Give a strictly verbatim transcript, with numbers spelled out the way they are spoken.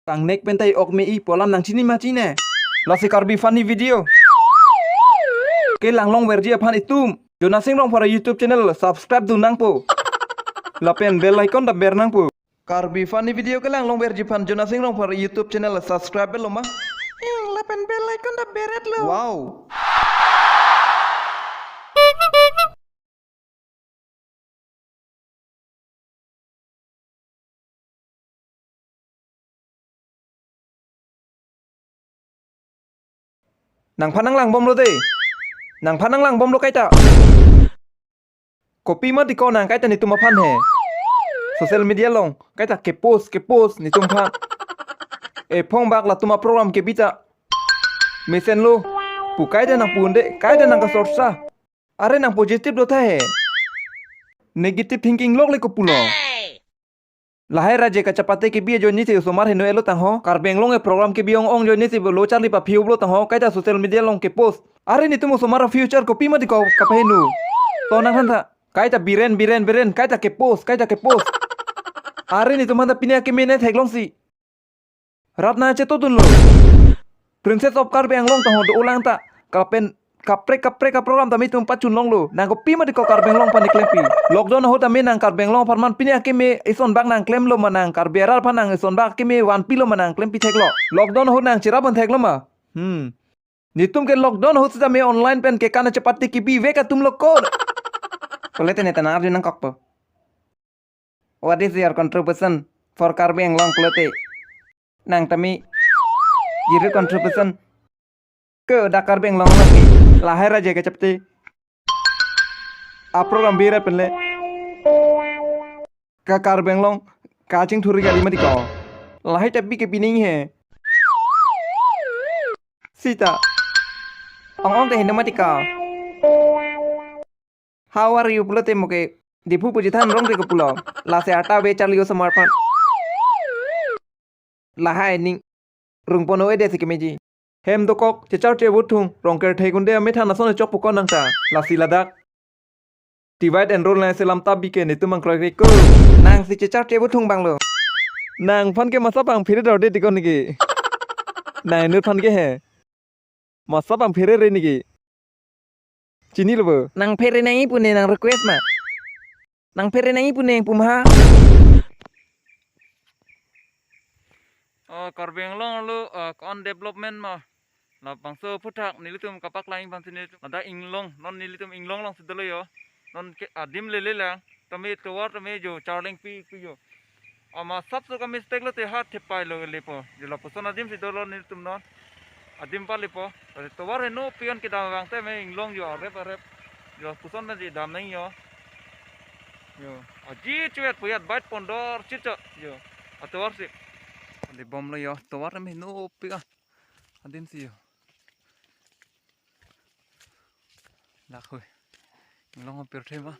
Kangnek pen ta i-ok me-i pu alam nangchini ma chine. Lasi Karbi funny video kelang longverji aphan itum Jonas Inglongphar a-YouTube channel subscribe dun nangpo. Lapen bell icon ta ber nangpo. Karbi funny video kelang longverji aphan Jonas Inglongphar a-YouTube channel subscribe lo ma? Ing, lapen bell icon ta beret lo. Wow. Nangphan nanglangbomlo de. Nangphan nanglangbomlo kaita. Kopi ma diko nang kaita netum aphan he. Social media along kaita ke-post ke-post netum aphan. Ephong bak latum a-program kebi ta mesenlo pu kaita nangpu-un de, kaita nangkasorsa. Are nang positive lo tha he. Negative thinking lok le kopulo. Lahai raje kachapate kebi ajoine si osomar heno elo tangho. Karbi Anglong a-program kebi ong-ong ajoine si lo charli paphiu lo tangho. Kaita social media along ke-post. Are netum osomar a-future kopi ma diko kapaheno. To nangthan tha. Kaita biren biren biren kaita ke-post, kaita ke-post. Are netum aphan ta pini akeme ne theklongsi rat nangchetodunlo. Princess of Karbi Anglong tangho do-olang ta. Kalapen kaprek kaprek a-program tame itum pachun longlo. Nang kopi ma diko Karbi Anglong aphan ne klempi. Lockdown ahut tame nang Karbi Anglong apharman pini akeme ison bak nangklemlo ma, nang Karbi arat aphan nang ison bak akeme vanpilo ma, nang klempi theklo. Lockdown ahut nang cherap an theklo ma? Hmm. Netum ke lockdown ahut sitame online pen kekan chapate kebi vek atum lo ko. Pulote ne ta nang arju nangkokpo. What is your contribution for Karbi Anglong pulote? Nang tame zero contribution. Ke dak Karbi Anglong lake lahai raje kachapate a-program bira penle ka Karbi Anglong kachingthur kali ma diko. Lahai tapi ke pining he. Sita. Ong-ong te heno ma diko. How are you pulote mo ke Diphu pu chethan rong te kopulo. Lasi arta ave charli osomar aphan. Lahai ning rungpon o-e de si kemeji. Hem dokok chechar chevothung Rongker Thekunde amethan ason chok pukon nang ta. Lasi ladak divide and rule nang selam ta bi ke netum angkroi kroi ko. Nang si chechar chevothung bang lo. Nangphan ke masa bang phere dor de dikon niki. Nang inut phan ke he. Masa bang phere re niki. Chinilo bo. Nang phere nangji pu ne nang request ma. Nang phere nangji pu ne pu ma. Oh, Karbi Anglong lo, ah, kon development ma. Labangso aphuthak nelitum kapaklang abang si nelitum ladak Inglong, non nelitum Inglong alongsi dolo yo. Non ke adim lele lang, tame tovar tame jo charleng pi pi jo. Ama sap so ka mistake lote ha thepai lo lepo. Jo lapuson adim si dolo nelitum non. Adim pa lepo. Tovar heno pi-an kedam vang tame Inglong jo arep arep. Jo lapuson na ji dam nang yo. Yo. Aji chuet puyat bait pondor chicho. Yo. Atovar si. Lebomlo yo. Tovar tame heno pi-an. Adim si yo. Dak hui. Inglong pirthe ma.